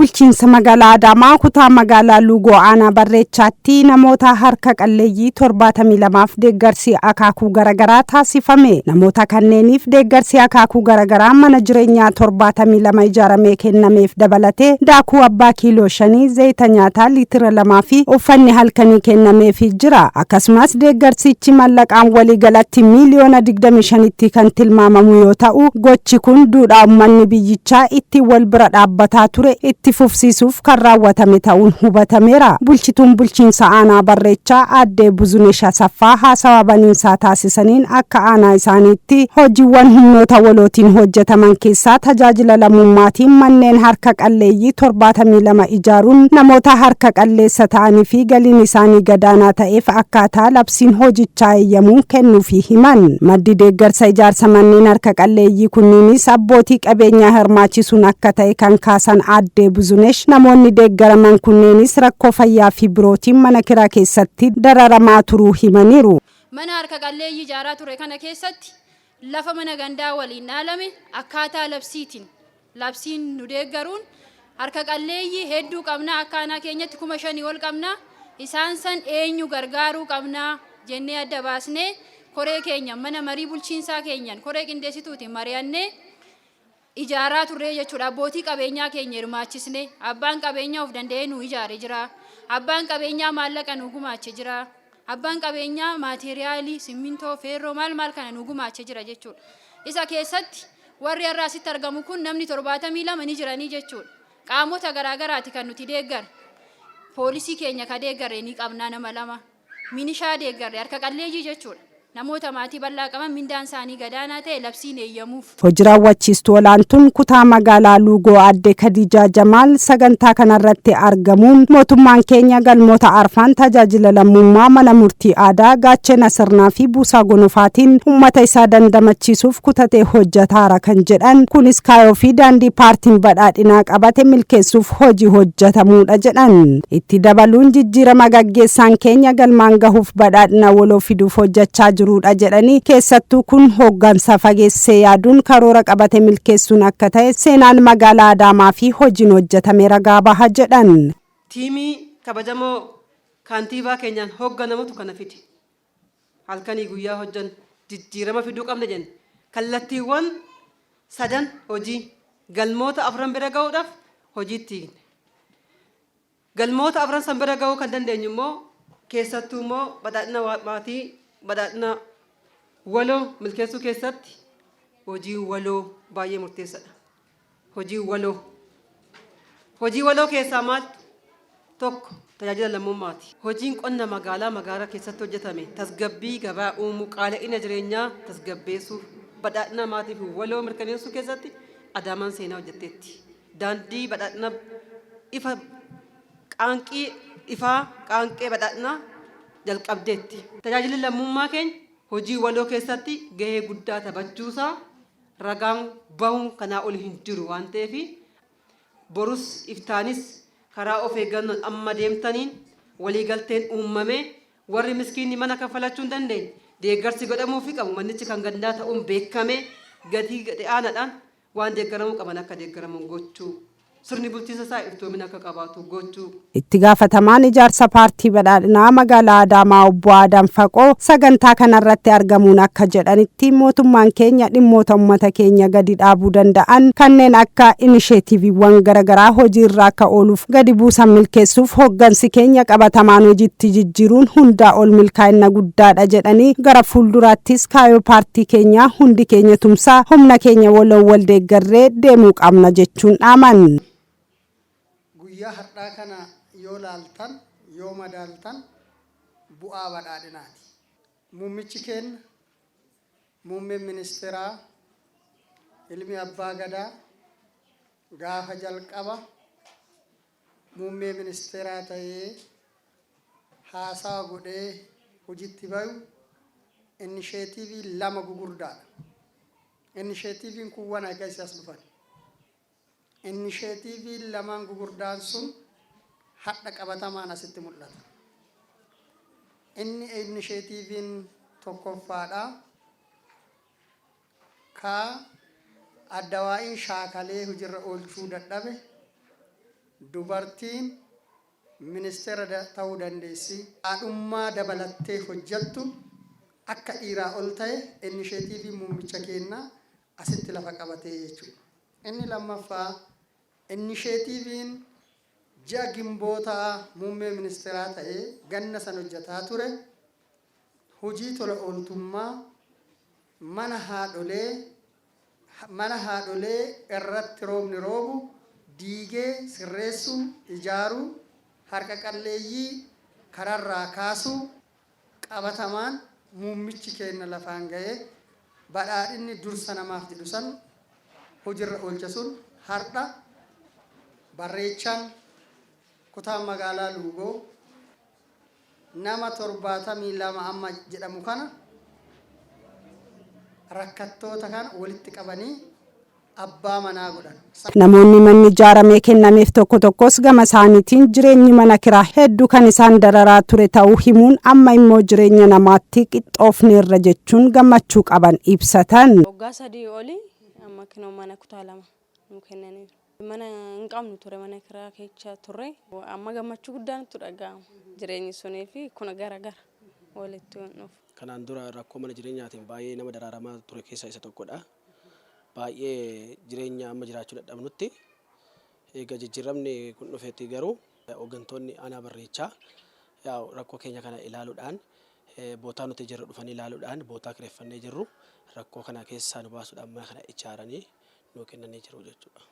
Bulchiinsa magaalaa Adaamaa kutaa magaalaa Luugoo aanaa Barreechaatti namoota harka qalleeyyii 72f deeggarsi akaakuu garaagaraa taasifame. Namoota kanneeniif deeggarsi akaakuu garaagaraa mana jireenyaa 72 ijaaramee kennameef dabalatee daakuu abbaa kiiloo 5, zayita nyaataa liitira 2 fi uffanni halkanii kennameefii jira. Akkasumas deeggarsichi mallaqaan waliigalatti miiliyoona 25tti kan tilmaamamu yoo ta'u, gochi kun duudhaa ummanni biyyichaa ittiin wal bira dhaabbataa ture itti fufsiisuuf kan raawwatame ta'uun hubatameera. Bulchituun bulchiinsa aanaa Barreechaa Aaddee Buzunesh Asaffaa haasawa baniinsaa taasisaniin akka aanaa isaaniitti hojiiwwan humnoota walootiin hojjetaman keessaa tajaajila lammummaatiin manneen harka qalleeyyii 72 ijaaruun namoota harka qalleessa ta'anii fi galiin isaanii gadaanaa ta'eef akkaataa labsiin hojichaa eeyyamuun kennuufii himan. Maddi deeggarsa ijaarsa manneen harka qalleeyyii kunniinis abbootii qabeenyaa hirmaachisuun akka ta'e kan kaasan Aaddee Buzunesh, namoonni deeggaraman kunneenis rakkoo fayyaa fi birootiin mana kiraa keessatti dararamaa turuu himaniiru. Mana harka qalleeyyii ijaaraa ture kana keessatti lafa mana gandaa waliin dhaalame akkaataa labsiitiin labsiin nu deeggaruun harka qalleeyyii hedduu qabna, akka aanaa keenyatti 5,000 ol qabna, isaan san eenyu gargaaruu qabna jennee adda baasnee koree keenya mana marii bulchiinsaa keenyan koree qindeessituutiin mari'annee ijaaraa turree jechuudha. Abbootii qabeenyaa keenya hirmaachisne, abbaan qabeenyaa of danda'ee nu ijaare jira, abbaan qabeenyaa maallaqa nu gumaache jira, abbaan qabeenyaa maateeriyaalii simmintoo, feerroo, maal maal kana nu gumaache jira jechuudha. Isa keessatti warri har'a asitti argamu kun namni 72 ni jiranii jechuudha. Qaamota garaagaraati kan nuti deeggarre. Poolisii keenya ka deeggarre ni qabnaa, nama lama. Minishaa deeggarre, harka qalleeyyii jechuudha. Namoota maatii bal'aa qaban, mindaan isaanii gadaanaa ta'e labsiin eeyyamuuf. Hojii raawwachiistuu olaantuun kutaa magaalaa Luugoo Aadde Khadiijaa Jamaal sagantaa kanarratti argamuun mootummaan keenya galmoota arfaan tajaajila lammummaa, mana murtii aadaa, gaachena sirnaa fi buusaa gonofaatiin uummata isaa dandamachiisuuf kutatee hojjetaara kan jedhan, kunis kaayoo fi daandii paartiin badhaadhinaa qabate milkeessuuf hojii hojjetamuudha jedhan. Itti dabaluun jijjiirama gaggeessaan keenya galmaan gahuuf badhaadhina waloo fiduuf hojjechaa jiruudha jedhanii, keessattuu kun hooggansa fageessee yaaduun karoora qabate milkeessuun akka ta'e seenaan magaalaa Adaamaa fi hojiin hojjetame ragaa baha jedhan. Tiimii kabajamoo kaantiibaa keenyaan hoogganamutu kana fide. Halkanii guyyaa hojjanna. Jijjiirama fiduu qabna jenne. Kallattiiwwan sadan hojii galmoota afran bira gahuudhaaf hojiitti hiikne. Galmoota afran san bira gahuu kan dandeenyu immoo, keessattuu immoo badhaadhina maatii, badhaadhina waloo milkeessuu keessatti hojiin waloo baay'ee murteessadha. Hojiin waloo. Hojii waloo keessaa maaltu? Tokko tajaajila lammummaati. Hojiin qonna magaalaa magaalaa keessatti hojjetame tasgabbii gabaa uumuu, qaala'ina jireenyaa tasgabbeessuu, badhaadhina maatii fi waloo mirkaneessuu keessatti Adaamaan seenaa hojjetteetti. Daandii badhaadhina ifa qaanqii ifaa qaanqee badhaadhinaa jalqabdeetti. Tajaajilli lammummaa keenya hojii waloo keessatti gahee guddaa taphachuusaa ragaan bahuun kanaa oli hin jiru waan ta'eef, borus iftaanis karaa of eeggannoon amma deemtaniin waliigalteen uummamee warri miskiinni mana kaffalachuu hin dandeenye deeggarsi godhamuufii qabu, manichi kan gandaa ta'uun beekamee gatii gadi aanaadhaan waan deeggaramuu qaban akka deeggaraman gochuu, sirni bulchiinsa isaa iftoomina akka qabaatu gochuu. Itti gaafatamaan ijaarsa paartii badhaadhinaa magaalaa Adaamaa obbo Adam Faqoo sagantaa kanarratti argamuun akka jedhanitti, mootummaan keenya dhimmoota uummata keenya gadi dhaabuu danda'an kanneen akka inisheetiiviiwwan garaagaraa hojiirra akka ooluuf gadi buusan milkeessuuf hoggansi keenya qabatamaan hojiitti jijjiiruun hundaa ol milkaa'ina guddaadha jedhanii, gara fuulduraattis kaayoo paartii keenyaa hundi keenya tumsaa humna keenya waloon wal deeggarree deemuu qabna jechuun dhaaman. Guyyaa har'aa kana yoo laaltan, yoo madaaltan, bu'aa badhaadhinaati. Muummichi keenna, muummeen ministeeraa, ilmi abbaa gadaa gaafa jalqaba muummee ministeeraa ta'ee haasawa godhee hojitti bayu inisheetiivii lama gugurdaadha. Inisheetiiviin kuuwwan egaa as dhufan. Inisheetiiviin lamaan gugurdaan sun hadha qabatamaan asitti mul'ata. Inni inisheetiiviin tokkoffaadha. Ka addawaa'iin shaakalee hojirra oolchuu dadhabe. Dubartiin ministeera ta'uu dandeessi. Haadhummaa dabalattee hojjattu akka dhiiraa ol ta'e initiative muummicha keenyaa asitti lafa qabatee jechuudha. Inni lammaffaa, initiativeiin ji'a Gimbootaa muummee ministeeraa ta'ee ganna san hojjataa ture, hojii tola ooltummaa mana haadholee irratti roobni roobu diigee sirreessuu, ijaaruu, harka qalleeyyii kararraa kaasuu qabatamaan muummichi keenya lafaan ga'ee, badhaadhinni dursa namaaf jedhu san hojiirra oolcha. Sun har'a Barreechaan kutaa magaalaa Luugoo nama 72 amma jedhamu kana, rakkattoota kana walitti qabanii abbaa manaa godhan. Namoonni manni ijaaramee kennameef tokko tokkos gama isaaniitiin jireenyi mana kiraa hedduu kan isaan dararaa ture ta'uu himuun, amma immoo jireenya namaatti qixxoofneerra jechuun gammachuu qaban ibsatan. Waggaa 3 olii amma kinoo mana kutaa 2 nu kennaniiru. Mana hin qabnu ture, mana kiraa keessa turre. Amma gammachuu guddaan nutti dhaga'ama. Jireenyi sunii fi kun gara gara walitti dhufu. Kanaan dura rakkoo mana jireenyaatiin baay'ee nama daraaramaa ture keessaa isa tokkodha. Baay'ee jireenya amma jiraachuu dadhabnutti, egaa jijjiiramni kun dhufeetti garuu hooggantoonni aanaa Barreechaa rakkoo keenya kana ilaaluudhaan, bootaa nuti jirru dhufanii ilaaluudhaan, bootaa kireeffannee jirru rakkoo kana keessaa nu baasuudhaan mana kana ijaaranii nuu kennanii jiru jechuudha.